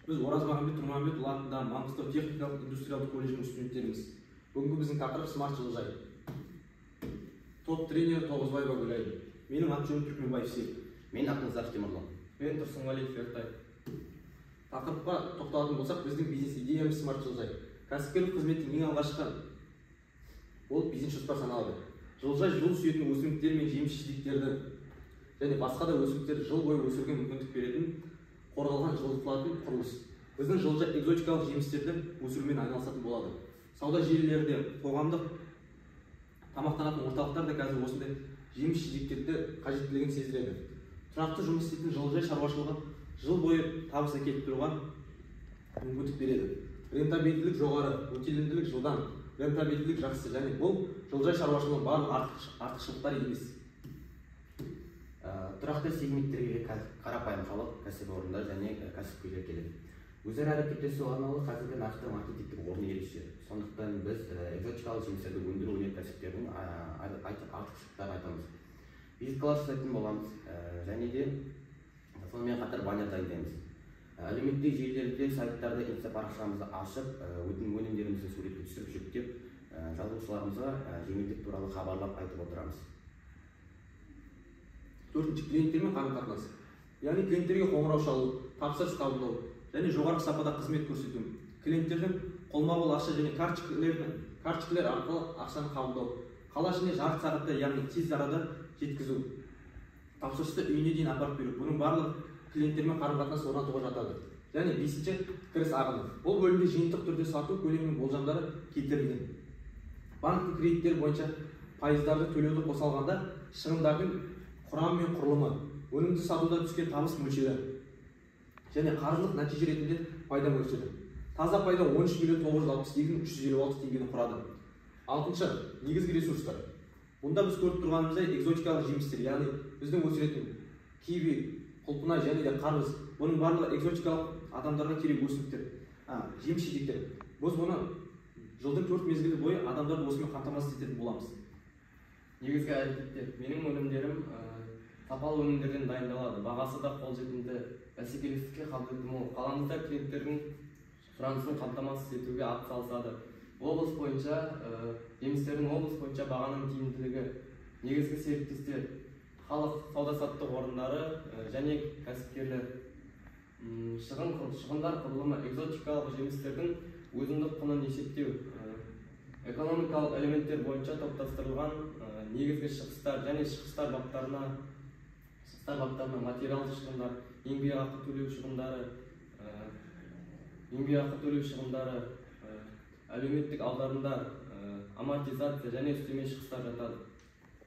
Біз Оразмағамбет Тұрмағамбетұлы атындағы Маңғыстау техникалық индустриалдық колледжінің студенттеріміз. Бүгінгі біздің тақырып смарт жылыжай. Топ тренер Тоғызбаева Гүлайым. Менің аты жөнім Түркменбаев Серік. Мен Ақназаров Темірлан. Мен Тұрсынғалиев Ертай. Тақырыпқа тоқталатын болсақ, біздің бизнес идеямыз смарт жылыжай. Кәсіпкерлік қызметтің ең алғашқы болып бизнес жоспар саналады. Жылыжай жыл сүйетін өсімдіктер мен жеміс жидектерді және басқа да өсімдіктерді жыл бойы өсіруге мүмкіндік беретін қорғалған жылытылатын құрылыс. Біздің жылыжай экзотикалық жемістерді өсірумен айналысатын болады. Сауда желілері де, қоғамдық тамақтанатын орталықтар да қазір осындай жеміс жидектерді қажеттілігін сездіреді. Тұрақты жұмыс істейтін жылыжай шаруашылығы жыл бойы табыс әкеліп тұруға мүмкіндік береді. Рентабельділік жоғары, өтелімділік жылдам, рентабельділік жақсы және бұл жылыжай шаруашылығының барлық артықшылықтары емес. Тұрақты сегменттерге қарапайым халық, кәсіпорындар және кәсіпкерлер келеді. Өзара әрекеттесу арналы қазіргі нарықта маркетингтік орны ерекше. Сондықтан біз экзотикалық жемістерді өндіру өнеркәсіптерінің артықшылықтарын айтамыз. Визиткалар жасайтын боламыз, және де сонымен қатар баннер дайындаймыз. Әлеуметтік желілерде, сайттарда инста парақшамызды ашып, өнімдерімізді суретке түсіріп жүктеп, жазылушыларымызға жеңілдік туралы хабарлап айтып отырамыз. Төртінші, клиенттермен қарым-қатынас. Яғни клиенттерге қоңырау шалу, тапсырыс қабылдау және жоғары сапада қызмет көрсету. Клиенттерден қолма-қол ақша және карточкалар арқылы ақшаны қабылдау. Қала ішінде жарты сағатта, яғни тез арада жеткізу. Тапсырысты үйіне дейін апарып беру. Бұның барлығы клиенттермен қарым-қатынас орнатуға жатады. Және бесінші, кіріс ағыны. Бұл бөлімде жиынтық түрде сату көлемінің болжамдары келтірілген. Банктің кредиттері бойынша пайыздарды төлеуді қоса алғанда шығындардың құрамы мен құрылымы, өнімді сатуда түскен табыс мөлшері және қаржылық нәтиже ретінде пайда мөлшері. Таза пайда 13 962 356 теңгені құрады. Алтыншы, негізгі ресурстар. Бұнда біз көріп тұрғанымыздай экзотикалық жемістер, яғни біздің өсіретін киви, құлпынай және де қарбыз. Бұның барлығы экзотикалық адамдарға керек өсімдіктер, жеміс жидектер. Біз бұны жылдың 4 мезгілі бойы адамдарды осымен қамтамасыз ететін боламыз. Негізгі әрекеттер. Менің өнімдерім сапалы өнімдерден дайындалады. Бағасы да қолжетімді, бәсекелестікке қабілеті мол. Қаламызда клиенттердің сұранысын қамтамасыз етуге атсалысады. Облыс бойынша жемістердің облыс бойынша бағаның тиімділігі, негізгі серіктестер, халық, сауда-саттық орындары және кәсіпкерлер. Шығындар құрылымы, экзотикалық жемістердің өзіндік құнын есептеу, экономикалық элементтер бойынша топтастырылған негізгі шығыстар және шығыстар баптарына материалдық шығындар, еңбекақы төлеу шығындары, әлеуметтік аударымдар, амортизация және үстеме шығыстар жатады.